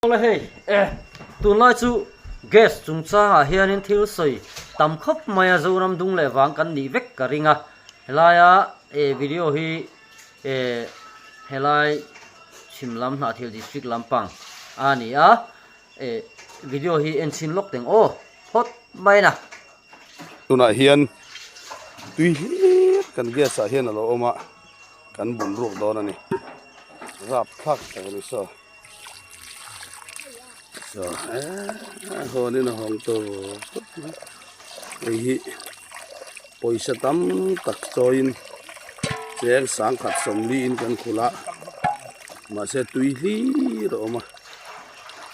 Awle hei e, tunlai chu gas chungchangah hianin thil sawi tam khawp mai a, Zoram dung leh vang kan nih vek ka ring a, helaia e video hi e helai chhim lam Hnahthial district lampang a ni a, e video hi en chhin lawk teng aw phawt mai na. Tunah hian tui hlir kan gas ah hian a lo awm a, kan bun ruak dawn a ni, rapthlak tak a ni saw. Saw eee hawnin a hawng tawp tawp mai hei hi pawisa tam tak chawiin cheng sangkhat sawmli in kan khulh a mahse tui hlir a awm a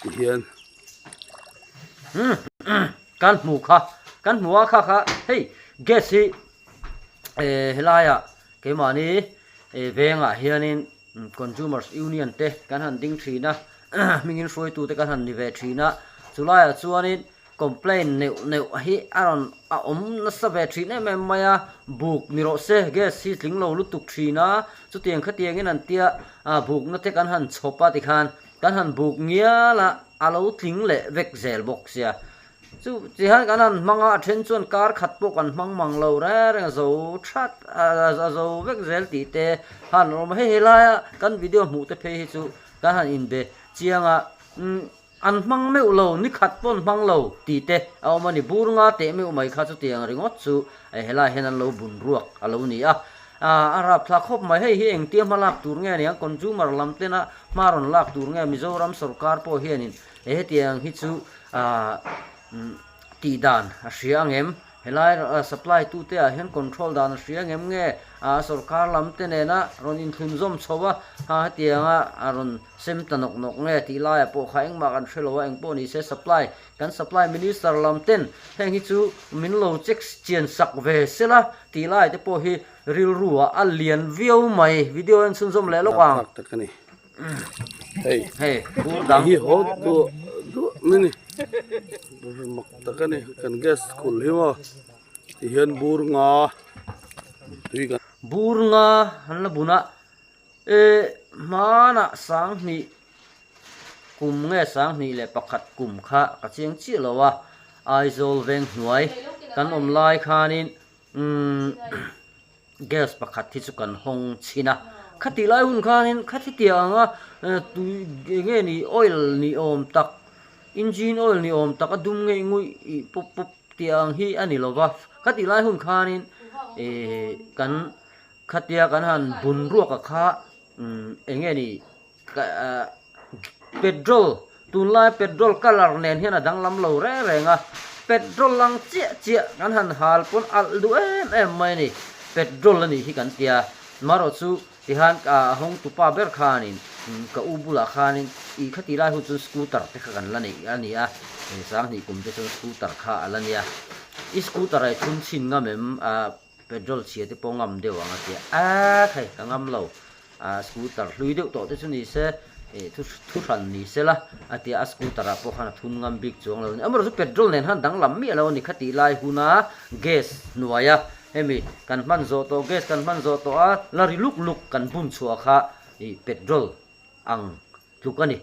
tihian. Kan hmu kha kan hmu a kha kha hei gas hi eh helaiah keimahni vengah hianin. Consumers Union te kan han ding thin a, hmingin hruaitu te kan han ni ve thin a, chulaiah chuanin complaint neuh neuh hi a rawn a awm nasa ve thin em em mai a, buk ni rawh se gas hi tling lo lutuk thin a, chutiang khatiangin an tia bukna te kan han chhawp a tikhan kan han buk ngial a, a lo tling leh vek zel bawk sia. Chu ti hian kan han hmang a, a then chuan kar khat pawh kan hmang mang lo reng reng a zo that a zo vek zel tih te han awm a, hei helaia kan video hmuh te phei hi chu kan han inbe chiang a, an hmang meuh lo, ni khat pawh an hmang lo tih te a awm a ni, bur nga teh meuh mai kha chutiang ringawt chu helaiah hian an lo bun ruak a lo ni a, a rapthlak khawp mai, hei hi engtia hma lak tur nge aniang consumer lam tena hma rawn lak tur nge Mizoram sorkar pawh hianin hetiang hi chu Ahh tih dan a hria ang em? Helai supply tute ah hian control dan a hria ang em nge? Ahh sorkar lam te nena rawn inthlun zawm chho a, ha hetianga a rawn sem ta nawk nawk nge tih laiah pawh kha engmah kan hre lo a, engpawh ni se supply kan supply minister lam ten heng hi chu min lo check chian sak ve sela tih lai te pawh hi rilru ah a lian viau mai. Video en chhunzawm leh lawk ang. Hei hei bur dang hi haw duah duah mai ni mak tak a ni kan gas kulh hi maw tihian bur nga tui kan bur nga an la bun a eh hmanah sanghnih kum nge sanghnih leh pakhat kum kha ka chiang chiah lo a Aizawl veng hnuai kan awm lai khanin umm. Gas pakhat hi chu kan hawng chhin a, khati lai hun khanin khati tiang anga tui eng nge ni oil ni awm tak engine oil ni awm tak a dum ngei nguih ih pup pup tiang hi a ni lo va, khati lai hun khanin ih kan khatia kan han bun ruak a kha eng nge ni Petrol, tunlai petrol colour nen hian a danglam lo reng reng a, petrol ang chiah chiah kan han hal pawn alh duh em em mai a ni, petrol a nih hi kan tia, marawh chu tihan a hawngtupa ber khanin ka u bulah khanin ih khati lai hun chuan scooter te kha kan la neih a ni a, sanghnih kum te chuan scooter kha a la nia, i scooter ah i thun chhin ngam em a. Petrol chhia te pawh ngam deuh ang a tia, aak hei ka ngam lo, ah scooter hlui deuh tawh te chu ni se ih thu thu hran ni se la a tia, a scooter ah pawh khan a thun ngam bik chuang lo a ni, amaherawhchu petrol nen khan danglam miah lo a ni kha tih lai huna gas hnuaia hemi kan hman zawh tawh gas kan hman zawh tawh a la ri luk luk kan bun chhuah kha ih petrol ang tluk a ni,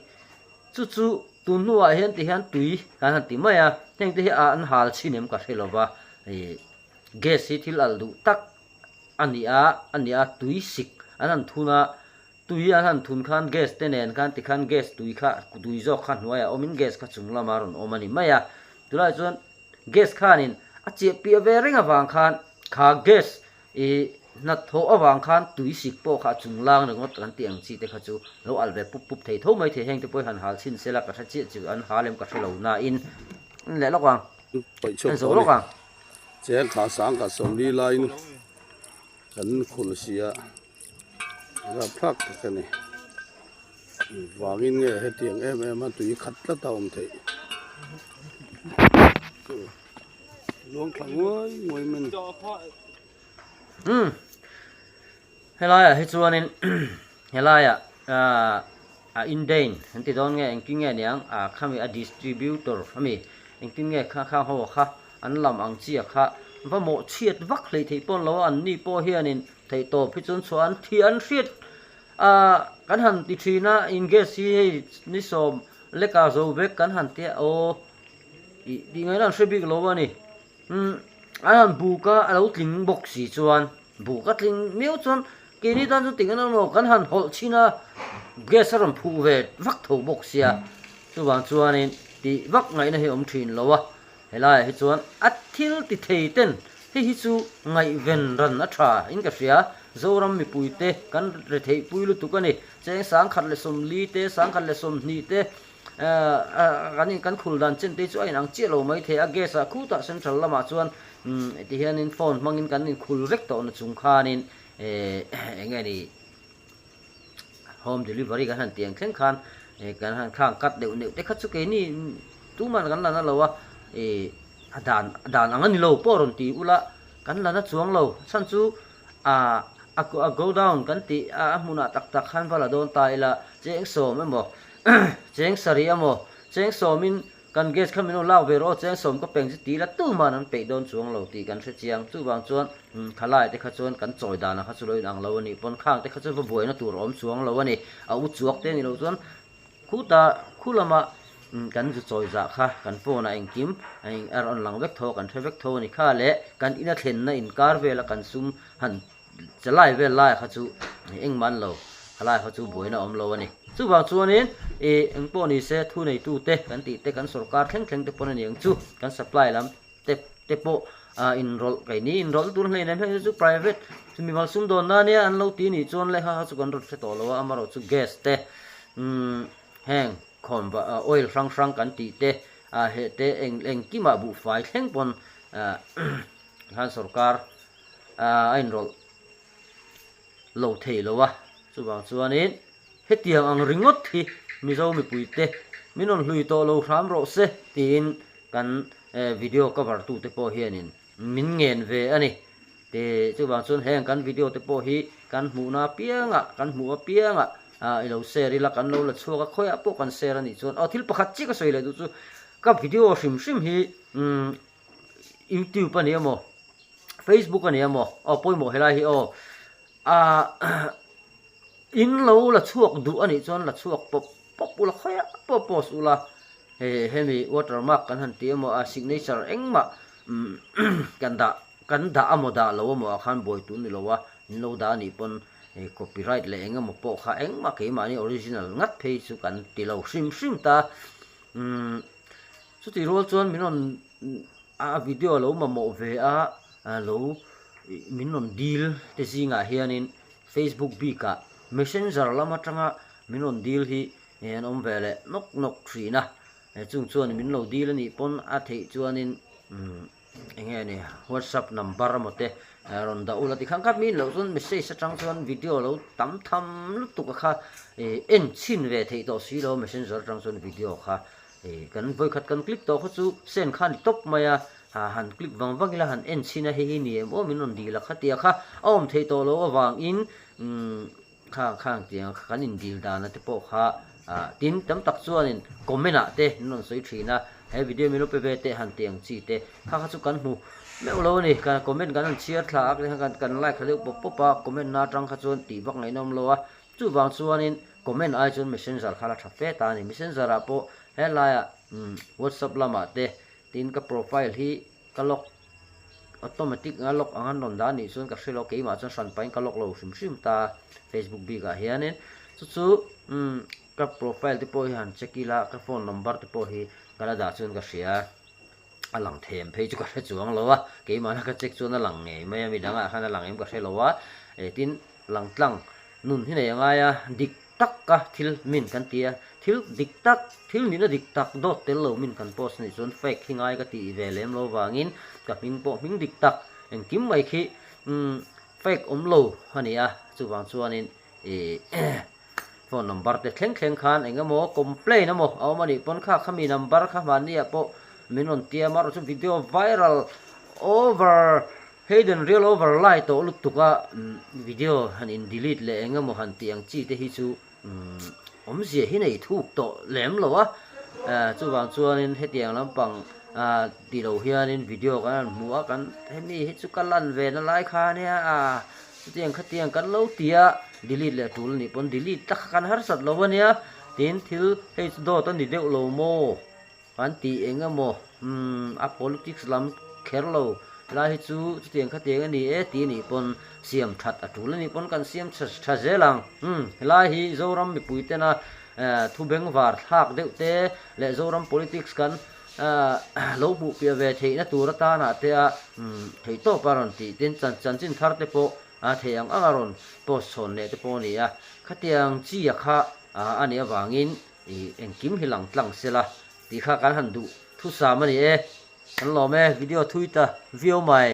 chu chu tun hnuah hian ti hian tui kan han ti mai a, heng te hi a an hal chhin em ka hre lo va ih. Gas hi thil alh duh tak a ni a, a ni a, tui sik an han thun a, tui an han thun khan gas te nen khan tikhan gas tui kha tui zawk kha hnuaiah awmin gas kha chung lama rawn awm a ni mai a, tunlai chuan gas khanin a chiah piah ve reng avang khan kha gas ih hnathawh avang khan tui sik pawh kha a chung lang ringawt kan tih ang chi te kha chu lo alh ve pup pup thei tho mai thei, heng te pawh hi han hal chhin se la ka hre chiah chu an hal em ka hre lo nain leh lawk ang, an zo lawk ang. Cheng kha sang kha sawmli laiin kan khulh si a, rapthlak tak a ni. Engvangin nge hetiang em em a tui khat tlat a awm theih. Luang thla nguai nguai mai a ni. Umm helaiah hi chuanin helaiah ahh a indein an ti dawn nge engtin nge niang ah khami a distributor ami engtin nge kha khang ho kha an lam ang chiah kha va mawh chhiat vak hleih theih pawn lo a an ni pawh hianin theihtawp hi chuan chhuah an thiah an hriat ah kan han ti thin a in gas hi hei ni sawm. Leka zo vek kan han tia aw ih tih ngaihna an hre bik lo a ni. Umm an han buk a, a lo tling bawk si chuan buk a tling miau chuan keini tan chuan tinge emaw kan han hawlh chhin a, gas a rawn phuh ve vak tho bawk sia chuvang chuanin tih vak ngaihna hi a awm thin lo a, helaiah hi chuan a thil ti thei ten hei hi chu ngaihven ran a tha in ka hria, Zoram mipuite kan retheih pui lutuk a ni. Cheng 1040 te, 1020 te kan in kan khul dan chen te chu a inang chiah lo mai thei a, gas ah khutah central lamah chuan ti hianin phone hmangin kan in khul vek tawh na chung khanin eng nge ni home delivery kan han tih ang thleng khan kan han khang cut deuh neuh te kha chu keini tuman kan la na lo a, a dan dan ang a ni lo pawh rawn ti ula kan la na chuang lo chhan chu A a go down kan tih a hmunah tak tak khan va la dawn ta ila, cheng sawm emaw cheng sarih emaw cheng sawmin kan gas kha min lo lak ve rawh aw cheng sawm ka peng chu tih ila tuman an peih dawn chuang lo tih kan hre chiang. Chuvang chuan thalai te kha chuan kan chawi danah kha chu lo inang lo a nih pawn khang te kha chu va buaina tur a awm chuang lo a ni. A u chuak te a ni loh chuan Khuta khu lama kan zu chawi zah kha kan phone ah engkim a rawn lang vek tho a, kan hre vek tho a ni kha leh kan ina thlenna inkar vela kan sum han chalai vel lai kha chu engmah an lo khalai kha chu buaina a awm lo a ni. Chuvang chuanin ih engpawh ni se thu neitute kan tih te kan sorkar thleng thleng te pawn a ni ang chu kan supply lam te te pawh ah inrawlh keini inrawlh tur hlein em heng chu private chu mimal sumdawnna ania an lo ti nih chuan lehkha kha chu kan rawn hre tawh lo a amaherawh chu gas te umm heng khawn va oil hrang hrang kan tih te ah heh te eng engkimah buhfai thleng pawn ah khan sorkar ah a inrawlh lo thei lo a chuvang chuanin hetiang ang ringawt hi Mizo mipuite min rawn hlui tawh lo hram rawh se tiin kan video cover tu te pawh hianin min ngen ve a ni. Te chuvang chuan heng kan video te pawh hi kan hmuhna apiangah kan hmuh apiangah i lo share ila kan lo la chhuak a khawiah pawh kan share a nih chuan aw thil pakhat chiah ka sawi leh duh chu ka video hrim hrim hi umm youtube a ni emaw facebook a ni emaw aw pawimawh helai hi aw ah in lo la chhuak duh a nih chuan la chhuak pawp pawp ula khawiah pawh post ula Hei hemi watermark kan han tih emaw a signature engmah kan dah kan dah amaw dah lo amaw ah khan buai tur ni lo a, in lo dah anih pawn copyright leh eng emaw pawh kha engmah keimahni original ngat phei chu kan ti lo hrim hrim ta. Umm chutih rual chuan min rawn a video a lo mamawh ve a lo min rawn dil te zingah hianin Facebook bikah messenger lam atanga min rawn dil hi Hei an awm ve leh nawk nawk thin a, chung chuan min lo dil a nih pawn a theih chuanin umm eng nge ni whatsapp number emaw te rawn dah ula tikhan kha mi loh chuan message atang chuan video lo tam tham lutuk a kha ih en chhin ve theih tawh si lo messenger atang chuan video kha ih kan vawikhat kan click tawh kha chu send kha a ni tawp mai a ha han click vang vang ila han en chhin a hei hi ni em aw min rawn dil a khatia kha a awm theih tawh loh avangin umm. Khang khang tiang kha kan indil dana te pawh kha ah tin tam tak chuanin comment ah te an rawn sawi thin a, he video min lo pe ve teh han tih ang chi te kha kha chu kan hmu meuh lo a ni, kan comment kan han chhiar thla a kan kan like thla deuh pawp pawp a, comment na atang kha chuan tih vak ngaihna awm lo a, chuvang chuanin comment ai chuan messenger kha la tha fe ta a ni, messenger ah pawh helaiah umm whatsapp lamah te tin ka profile hi ka lock automatic anga lock ang an rawn dah anih chuan ka hre lo keimah chuan hran pahin ka lock lo hrim hrim ta facebook bik ah hianin chu chu umm ka profile te pawh hi han check ila ka phone number te pawh hi ka la dah chuan ka hria a lang them phei chu ka hre chuang lo a keimahna ka check chuan a lang ngei mai a midang ah khan a lang em ka hre lo a eh tin lang tlang nun hi nei a ngai a dik tak a thil min kan ti a, thil dik tak, thil nihna dik tak dawt tel lo min kan post anih chuan fake hi ngai ka tih ve lem lo vangin ka hming pawh hming dik tak engkim mai khi umm fake awm lo a ni a, chuvang chuanin ih phone number te thleng thleng khan eng emaw complain emaw a awm anih pawn kha khami number kha hmanni ah pawh min rawn tiam a, erawh chu video viral over Hayden real over lai tawh lutuk a video han in delete leh eng emaw han tih ang chi te hi chu awmzia hi nei thuk tawh lem lo a, chuvang chuanin hetiang lampang ti lo hianin video kan han hmu a kan hemi hi chu ka lan ve na lai kha ania chutiang khatiang kan lo ti a delete leh tul anih pawn delete ta kha kan harsat lo ania. Tin, thil hei chu dawt a ni deuh lo maw? Kan tih eng emaw umm a politics lam kher lo lai hi chu chutiang khatiang a ni e tih anih pawn siam that a tul anih pawn kan siam tha tha zel ang. Umm helai hi Zoram mipui tena eh thu bengvar thlak deuh te leh Zoram politics kan eh lo hmuh piah ve theihna tur atana te a umm theihtawp a rawn tih tin chanchin thar te pawh a thei ang ang a rawn post chhawn leh te pawh a ni a. Khatiang chi a kha a nih avangin Ih engkim hi lang tlang sela tih kha kan han duh thusam a ni e. Kan lawm e video thui ta viau mai.